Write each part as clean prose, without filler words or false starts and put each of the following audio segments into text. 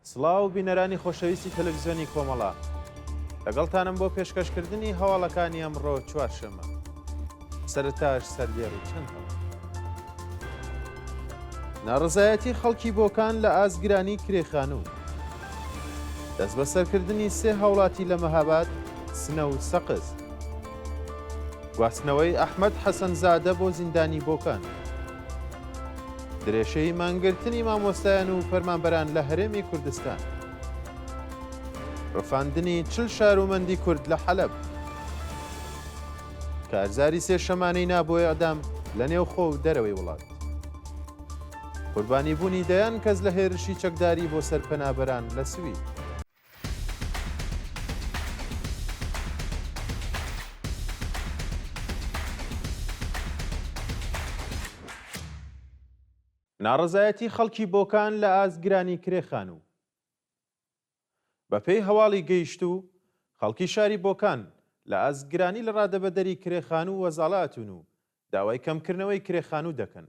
سڵاو بینەرانی خۆشەویستی تەلەڤیزیۆنی کۆمەڵە لەگەڵتانم بۆ پێشکەشکردنی هەواڵەکانی ئەمڕۆ چوارشەممە سەرەتاش سەردێڕ و چەند هەواڵ. ناڕەزایەتی خەڵکی بۆکان لە ئاست گرانی کرێ خانوو. دەستبەسەرکردنی سێ هاوڵاتی لە مەهاباد، سنە و سەقز. گواستنەوەی ئەحمەد حەسەنزادە بۆ زیندانی بۆکان. درێژەی مانگرتنی مامۆستایان و فەرمانبەران لە هەرێمی کوردستان. ڕفاندنی 40 شارومەندی کورد لە حەلەب. کارزاری سێشەمانەی نا بۆ ئێعدام لە نێوخۆ و دەرەوەی وڵات. قوربانیبوونی دەیان کەس لە هێرشی چەکداری بۆ سەر پەنابەران لە سوید. ناڕەزایەتی خەڵکی بۆکان لە ئاست گرانی کرێ خانوو. بەپێی هەواڵی گەیشتوو، خەڵکی شاری بۆکان لە ئاست گرانی لە ڕادەبەدەری کرێ خانوو وەزاڵە ئەتوون و داوای کەمکردنەوەی کرێ خانوو دەکەن.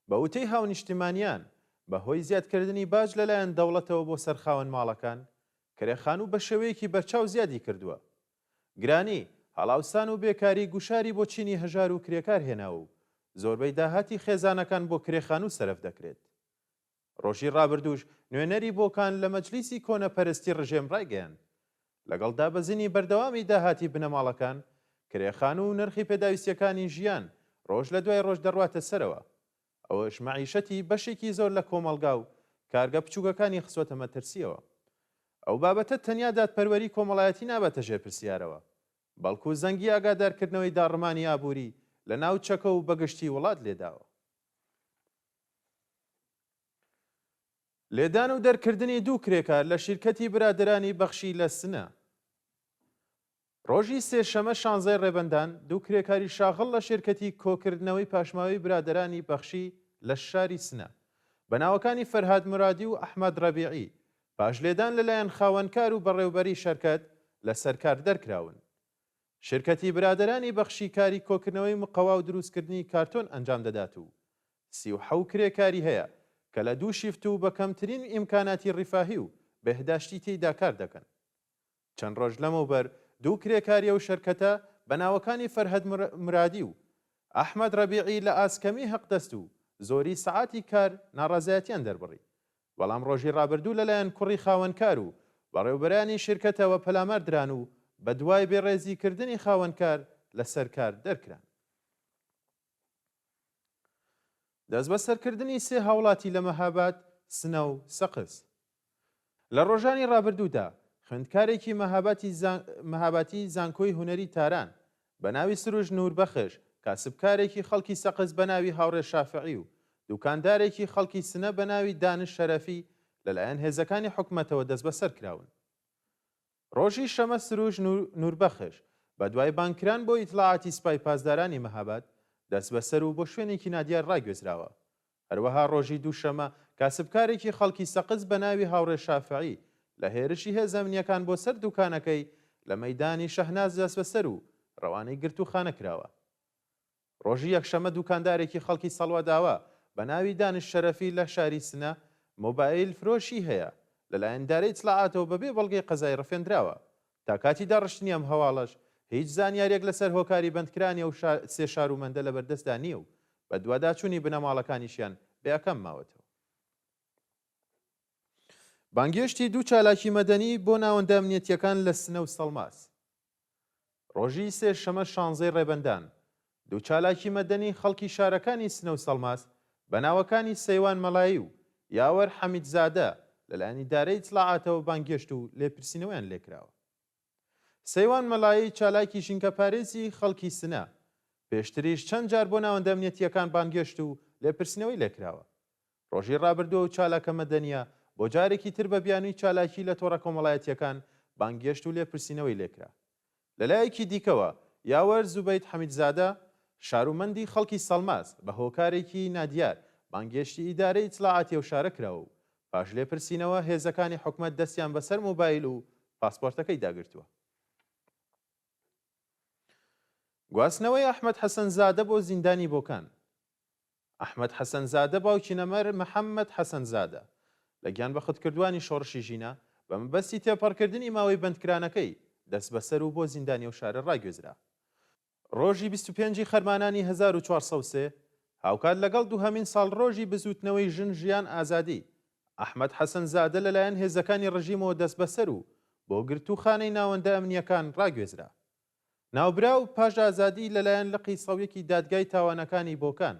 بە وتەی هاونیشتیمانیان، بە هۆی زیادکردنی باج لەلایەن دەوڵەتەوە بۆ سەر خاوەن ماڵەکان، کرێ خانوو بە شێوەیەکی بەرچاو زیادی کردووە. گرانی، هەڵاوسان و بێکاری گوشاری بۆ چینی هەژار و کرێکار هێناوە و زۆربەی داهاتی خێزانەکان بۆ کرێ خانوو سەرف دەکرێت. ڕۆژی ڕابردووش نوێنەری بۆکان لە مەجلیسی کۆنەپەرستی ڕژێم ڕایگەیاند، لەگەڵ دابەزینی بەردەوامی داهاتی بنەماڵەکان، کرێ خانوو و نرخی پێداویستییەکانی ژیان ڕۆژ لە دوای ڕۆژ دەڕواتە سەرەوە، ئەوەش مەعیشەتی بەشێکی زۆر لە کۆمەڵگا و کارگە بچووکەکانی خستووەتە مەترسییەوە. ئەو بابەتە تەنیا دادپەروەری کۆمەڵایەتی ناباتە ژێر پرسیارەوە، بەڵکو زەنگی ئاگادارکردنەوەی داڕمانی ئابووری لە ناوچەکە و بەگشتی وڵات لێداوە. لێدان و دەرکردنی دوو کرێکار لە شیرکەتی برادەرانی بەخشی لە سنە. ڕۆژی سێشەمە شانزەی ڕێبەندان دوو کرێکاری شاغڵ لە شێرکەتی کۆکردنەوەی پاشماوەی برادەرانی بەخشی لە شاری سنە بە ناوەکانی فەرهاد مورادی و ئەحمەد ڕەبیعی پاش لێدان لەلایەن خاوەنکار و بەڕێوبەری شەرکەت لە سەر کار دەرکراون. شرکەتی برادەرانی بەخشی کاری کۆکردنەوەی مقەوا و دروستکردنی کارتۆن ئەنجام دەدات و 37 کرێکاری هەیە کە لە دوو شیفت و بە کەمترین ئیمکاناتی ڕیفاهی و بێهداشتی تێیدا کار دەکەن. چەند ڕۆژ لەمەوبەر دوو کرێکاری ئەو شەرکەتە بە ناوەکانی فەرهەد مرادی و ئەحمەد ڕەبیعی لە ئاست کەمی هەقدەست و زۆری سەعاتی کار ناڕەزایەتیان دەربڕی بەڵام ڕۆژی ڕابردوو لەلایەن کوڕی خاوەنکار و بەڕێوبەرانی شیرکەتەوە پەلامار دران و بەدوای بێڕێزی کردنی خاوەنکار لەسەر کار دەرکران. دەستبەسەرکردنی سێ هاوڵاتی لە مەهاباد، سنە و سەقز. لە ڕۆژانی ڕابردوودا خوێندکارێکی مەهاباتی زانکۆی هونەری تاران بە ناوی سروش نووربەخش، کاسبکارێکی خەڵکی سەقز بە ناوی هاوڕێ شافعی و دووکاندارێکی خەڵکی سنە بە ناوی دانش شەرەفی لەلایەن هێزەکانی حکومەتەوە دەستبەسەر کراون. ڕۆژی شەمە سروش نووربەخش بە دوای بانگکران بۆ ئیتڵاعاتی سپای پاسدارانی مەهاباد دەستبەسەر و بۆ شوێنێکی نادیار ڕاگوێزراوە. هەروەها ڕۆژی دووشەمە کاسبکارێکی خەڵکی سەقز بە ناوی هاوڕێ شافعی لە هێرشی هێزە ئەمنییەکان بۆ سەر دووکانەکەی لە مەیدانی شەهناز دەستبەسەر و ڕەوانەی گرتووخانە کراوە. ڕۆژی یەکشەمە دووکاندارێکی خەڵکی سەڵوەداوا بە ناوی دانش شەرەفی لە شاری سنە مۆبایل فرۆشی هەیە، لەلایەن ئیدارەی ئیتڵاعاتەوە بەبێ بەڵگەی قەزای ڕفێندراوە. تا کاتی داڕشتنی ئەم هەواڵەش هیچ زانیارییەک لەسەر هۆکاری بەندکرانی ئەو سێ شارومەندە لەبەردەستدا نییە و بەدواداچوونی بنەماڵەکانیشیان بێ ئاکام ماوەتەوە. بانگهێشتی دوو چالاکی مەدەنی بۆ ناوەندە ئەمنیەتییەکان لە سنە و سەڵماس. ڕۆژی سێ شەمە شانزەی ڕێبەندان، دوو چالاکی مەدەنی خەڵکی شارەکانی سنە و سەڵماس بە ناوەکانی سەیوان مەلایی و یاوەر حەمیدزادە لەلایەن ئیدارەی ئیتڵاعاتەوە بانگهێشت و لێپرسینەوەیان لێکراوە. سەیوان مەلایی چالاکی ژینگەپارێزی خەڵکی سنە، پێشتریش چەند جار بۆ ناوەندە ئەمنیەتییەکان بانگهێشت و لێپرسینەوەی لێکراوە. ڕۆژی ڕابردوو ئەو چالاکە مەدەنییە بۆ جارێکی تر بە بیانووی چالاکی لە تۆڕە کۆمەڵایەتییەکان بانگهێشت و لێپرسینەوەی لێکرا. لەلایەکی دیکەوە، یاوەر زوبەید حەمیدزادە، شارومەندی خەڵکی سەڵماس، بە هۆکارێکی نادیار بانگهێشتی ئیدارەی ئیتڵاعاتی ئەو شارە کراوە و پاش لێپرسینەوە هێزەکانی حکومەت دەستیان بەسەر مۆبایل و پاسپۆرتەکەیدا گرتووە. گواستنەوەی ئەحمەد حەسەنزادە بۆ زیندانی بۆکان. ئەحمەد حەسەنزادە باوکی نەمر محەممەد حەسەنزادە. لە گیانبەختکردووانی شۆڕشی ژینا، بە مەبەستی تێپەڕکردنی ماوەی بەندکرانەکەی، دەستبەسەر و بۆ زیندانی ئەو شارە ڕاگوێزرا. ڕۆژی 25 ی خەرمانانی 1403، هاوکات لەگەڵ دووهەمین ساڵڕۆژی بزووتنەوەی ژن ژیان ئازادی، ئەحمەد حەسەن زادە لەلایەن هێزەکانی ڕژیمەوە دەستبەسەر و بۆ گرتووخانەی ناوەندە ئەمنییەکان ڕاگوێزرا. ناوبراو پاش ئازادی لەلایەن لقی 101 ی دادگای تاوانەکانی بۆکان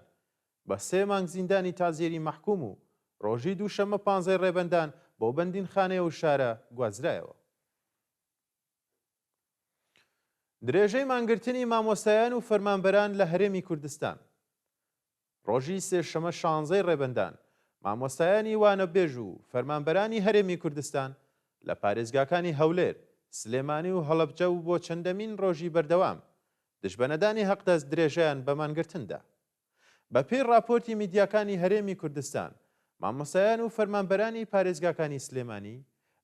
بە سێ مانگ زیندانی تەعزیری مەحکووم و ڕۆژی دووشەممە پانزەی ڕێبەندان بۆ بەندینخانەی ئەو شارە گوازرایەوە. درێژەی مانگرتنی مامۆستایان و فەرمانبەران لە هەرێمی کوردستان. ڕۆژی سێشەمە شانزەی ڕێبەندان، مامۆستایانی وانەبێژ و فەرمانبەرانی هەرێمی کوردستان لە پارێزگاکانی هەولێر، سلێمانی و هەڵەبجە و بۆ چەندەمین ڕۆژی بەردەوام دژ بە نەدانی هەقدەست درێژەیان بە مانگرتن دا. بە پێی ڕاپۆرتی میدیاکانی هەرێمی کوردستان، مامۆستایان و فەرمانبەرانی پارێزگاکانی سلێمانی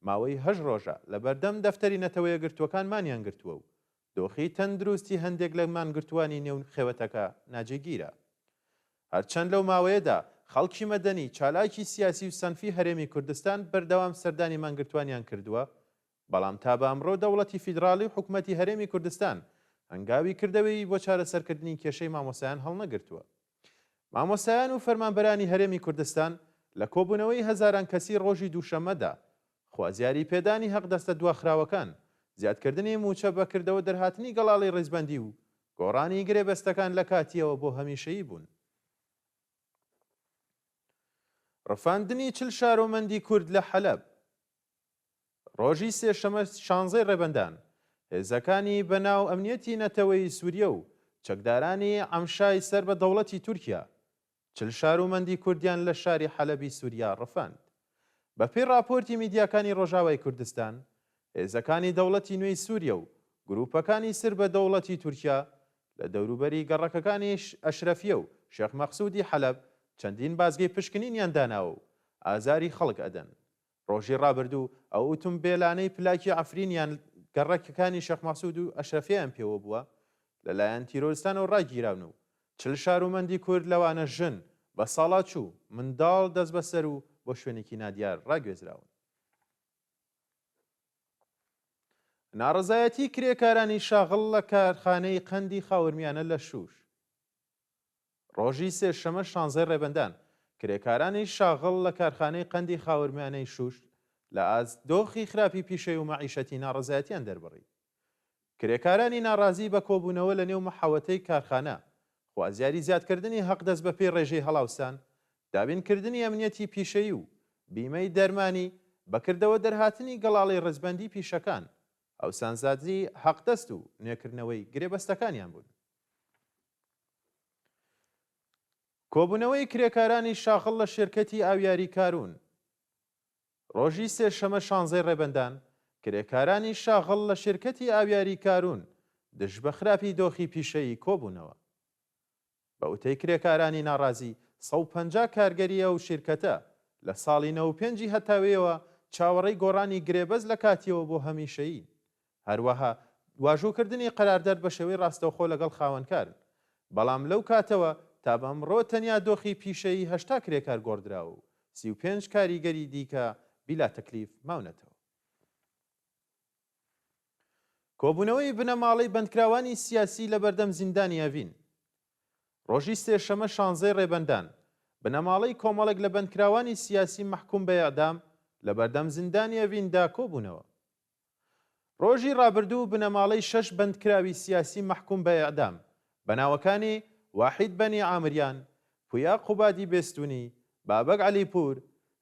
ماوەی هەشت ڕۆژە لە بەردەم دەفتەری نەتەوەیەکگرتووەکان مانیان گرتووە و دۆخی تەندروستی هەندێک لە مانگرتووانی نێو خێوەتەکە ناجێگیرە. هەرچەند لەو ماوەیەدا خەڵکی مەدەنی، چالاکی سیاسی و سەنفی هەرێمی کوردستان بەردەوام سەردانی مانگرتووانیان کردووە، بەڵام تا بە ئەمڕۆ دەوڵەتی فیدڕاڵی و حکومەتی هەرێمی کوردستان هەنگاوی کردەوەیی بۆ چارەسەرکردنی کێشەی مامۆستایان هەڵنەگرتووە. مامۆستایان و فەرمانبەرانی هەرێمی کوردستان لە کۆبوونەوەی هەزاران کەسی ڕۆژی دووشەممەدا خوازیاری پێدانی هەقدەستە دواخراوەکان، زیادکردنی مووچە بە کردەوە دەرهاتنی گەڵاڵەی ڕیزبەندی و گۆڕانی گرێبەستەکان لە کاتییەوە بۆ هەمیشەیی بوون. ڕفاندنی 40 شارۆمەندی کورد لە حەلەب. ڕۆژی سێشەمە شانزەی ڕێبەندان، هێزەکانی بە ناو ئەمنیەتی نەتەوەیی سوریە و چەکدارانی عەمشای سەر بە دەوڵەتی تورکیا، 40 شارومەندی کوردیان لە شاری حەلەبی سوریا ڕفاند. بە پێی ڕاپۆرتی میدیاکانی ڕۆژاوای کوردستان، هێزەکانی دەوڵەتی نوێی سوریە و گرووپەکانی سر بە دەوڵەتی تورکیا لە دەوروبەری گەڕەکەکانی ئەشرەفیە و شێخ مەقسوودی حەلەب چەندین بازگەی پشکنینیان داناوە و ئازاری خەڵک ئەدەن. ڕۆژی ڕابردوو ئەو ئوتومبێلانەی پلاکی عەفرین یان گەڕەکەکانی شێخ مەقسود و ئەشرەفیەیان پێوە بووە لەلایەن تیرۆرستانەوە ڕاگیراون و 40 شارومەندی کورد لەوانە ژن، بەساڵاچوو، منداڵ دەستبەسەر و بۆ شوێنێکی نادیار ڕاگوێزراون. ناڕەزایەتی کرێکارانی شاغڵ لە کارخانەی قەندی خاورمیانە لە شوش. ڕۆژی سێشەمە شانزەی ڕێبەندان، کرێکارانی شاغڵ لە کارخانەی قەندی خاورمیانەی شوش لە ئاست دۆخی خراپی پیشەی و مەعیشەتی ناڕەزایەتیان دەربڕی. کرێکارانی ناڕازی بە کۆبوونەوە لە نێو محەوەتەی کارخانە، خوازیاری زیادکردنی هەقدەست بە پێی ڕێژەی هەڵاوسان، دابینکردنی ئەمنیەتی پیشەیی و بیمەی دەرمانی، بە کردەوە دەرهاتنی گەڵاڵەی ڕیزبەندی پیشەکان، هاوسانسازی هەقدەست و نوێکردنەوەی گرێبەستەکانیان بوون. کۆبوونەوەی کرێکارانی شاخڵ لە شێرکەتی ئاویاری کارون. ڕۆژی سێشەمە شانزەی ڕێبەندان، کرێکارانی شاغڵ لە شیرکەتی ئاویاری کارون دژ بە خراپی دۆخی پیشەیی کۆبوونەوە. بە وتەی کرێکارانی ناڕازی، 150 کارگەری ئەو شیرکەتە لە ساڵی 95 ی هەتاوییەوە چاوەڕێی گۆڕانی گرێبەست لە کاتییەوە بۆ هەمیشەیین. هەروەها واژۆکردنی قەرارداد بە شێوەی ڕاستەوخۆ لەگەڵ خاوەنکارن. بەڵام لەو کاتەوە تا بە ئەمڕۆ تەنیا دۆخی پیشەیی 80 کرێکار گۆڕدراوە و 35 کاریگەری دیکە بیلا تەکلیف ماونەتەوە. کۆبوونەوەی بنەماڵەی بەندکراوانی سیاسی لە بەردەم زیندانی ئەڤین. ڕۆژی سێشەمە شانزەی ڕێبەندان، بنەماڵەی کۆمەڵێک لە بەندکراوانی سیاسی مەحکووم بە ئێعدام لە بەردەم زیندانی ئەڤیندا کۆبوونەوە. ڕۆژی ڕابردوو بنەماڵەی شەش بەندکراوی سیاسی مەحکووم بە ئێعدام بە ناوەکانی واحید بەنی عامریان، پویا قوبادی بێستونی، بابەک عەلیپوور،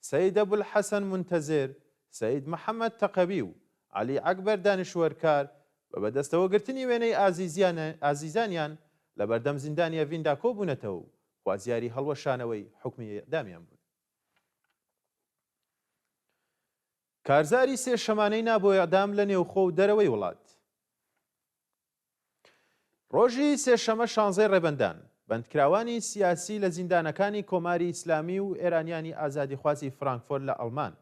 سەید ئەبولحەسەن مونتەزێر، سەید محەمەد تەقەوی و عەلی ئەکبەر دانشوەرکار بە بەدەستەوەگرتنی وێنەی ئازیزانیان لە بەردەم زیندانی ئەڤیندا کۆبوونەتەوە و خوازیاری هەڵوەشانەوەی حوکمی ئێعدامیان بوون. کارزاری سێ شەمانەی نا بۆ ئێعدام لە نێوخۆ و دەرەوەی وڵات. ڕۆژی سێشەمە شانزەی ڕێبەندان، بەندکراوانی سیاسی لە زیندانەکانی کۆماری ئیسلامی و ئێرانیانی ئازادیخوازی فرانکفۆرت لە ئەڵمان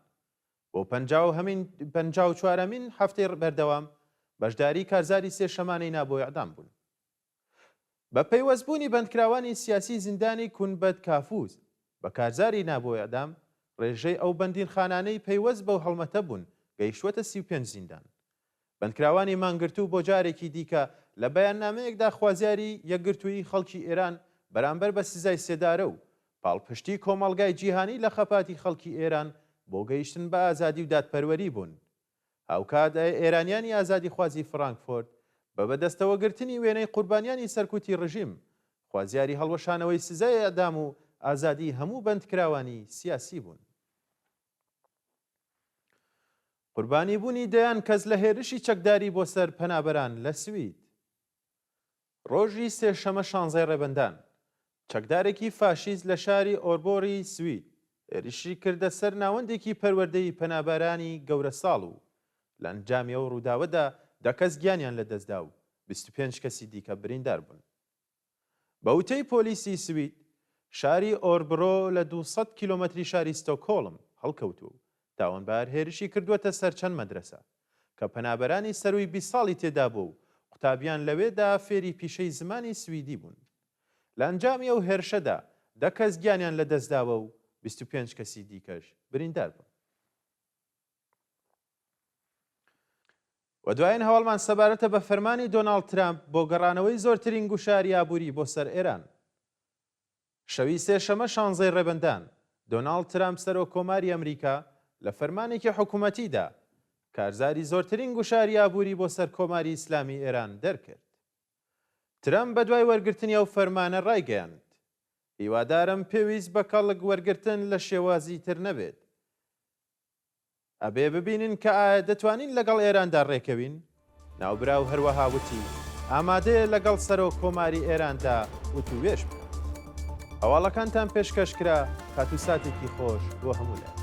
بۆ 54مین هەفتەی بەردەوام بەشداری کارزاری سێ شەمانەی نا بۆ ئێعدام بوون. بە پەیوەستبوونی بەندکراوانی سیاسی زیندانی کونبەد کافوز بە کارزاری نا بۆ ئێعدام، ڕێژەی ئەو بەندینخانانەی پەیوەست بەو هەڵمەتە بوون گەیشتووەتە 35 زیندان. بەندکراوانی مانگرتوو بۆ جارێکی دیکە لە بەیاننامەیەکدا خوازیاری یەکگرتوویی خەڵکی ئێران بەرامبەر بە سزای سێدارە و پاڵپشتی کۆمەڵگای جیهانی لە خەپاتی خەڵکی ئێران بۆ گەیشتن بە ئازادی و دادپەروەری بوون. هاوکات ئێرانیانی ئازادیخوازی فڕانکفۆرت بە بەدەستەوەگرتنی وێنەی قوربانیانی سەرکوتی ڕژیم، خوازیاری هەڵوەشانەوەی سزای ئێعدام و ئازادیی هەموو بەندکراوانی سیاسی بوون. قوربانیبوونی دەیان کەس لە هێرشی چەکداری بۆ سەر پەنابەران لە سوید. ڕۆژی سێشەمە شانزەی ڕێبەندان، چەکدارێکی فاشیست لە شاری ئۆربۆری سوید هێرشی کردە سەر ناوەندێکی پەروەردەی پەنابەرانی گەورەساڵ و لە ئەنجامی ئەو ڕووداوەدا دە کەس گیانیان لەدەستدا و 25 کەسی دیکە بریندار بوون. بە وتەی پۆلیسی سوید، شاری ئۆربرۆ لە 200 کیلۆمەتری شاری ستۆکهۆڵم هەڵکەوتووە و تاوانبار هێرشی کردووەتە سەر چەند مەدرەسە، کە پەنابەرانی سەرووی 20 ساڵی تێدابووە و قوتابیان لەوێدا فێری پیشەی زمانی سویدی بوون. لە ئەنجامی ئەو هێرشەدا دە کەس گیانیان لەدەستداوە و 25 کەسی دیکەش بریندار بوون. و دوایین هەواڵمان سەبارەتە بە فەرمانی دۆناڵد ترامپ بۆ گەڕانەوەی زۆرترین گوشاری ئابووری بۆ سەر ئێران. شەوی سێشەمە شانزەی ڕێبەندان، دۆناڵد ترامپ سەرۆک کۆماری ئەمریکا لە فەرمانێکی حکوومەتیدا کارزاری زۆرترین گوشاری ئابووری بۆ سەر کۆماری ئیسلامی ئێران دەرکرد. ترەمپ بە دوای وەرگرتنی ئەو فەرمانە ڕایگەیاند، هیوادارم پێویست بە کەڵک وەرگرتن لە شێوازی تر نەبێت. ئەبێ ببینین کە ئایا دەتوانین لەگەڵ ئێراندا ڕێکەوین؟ ناوبراو هەروەها وتی، ئامادەیە لەگەڵ سەرۆک کۆماری ئێراندا وتووێژ بکات. هەواڵەکانتان پێشکەش کرا، کات و ساتێکی خۆش بۆ هەموو لایەک.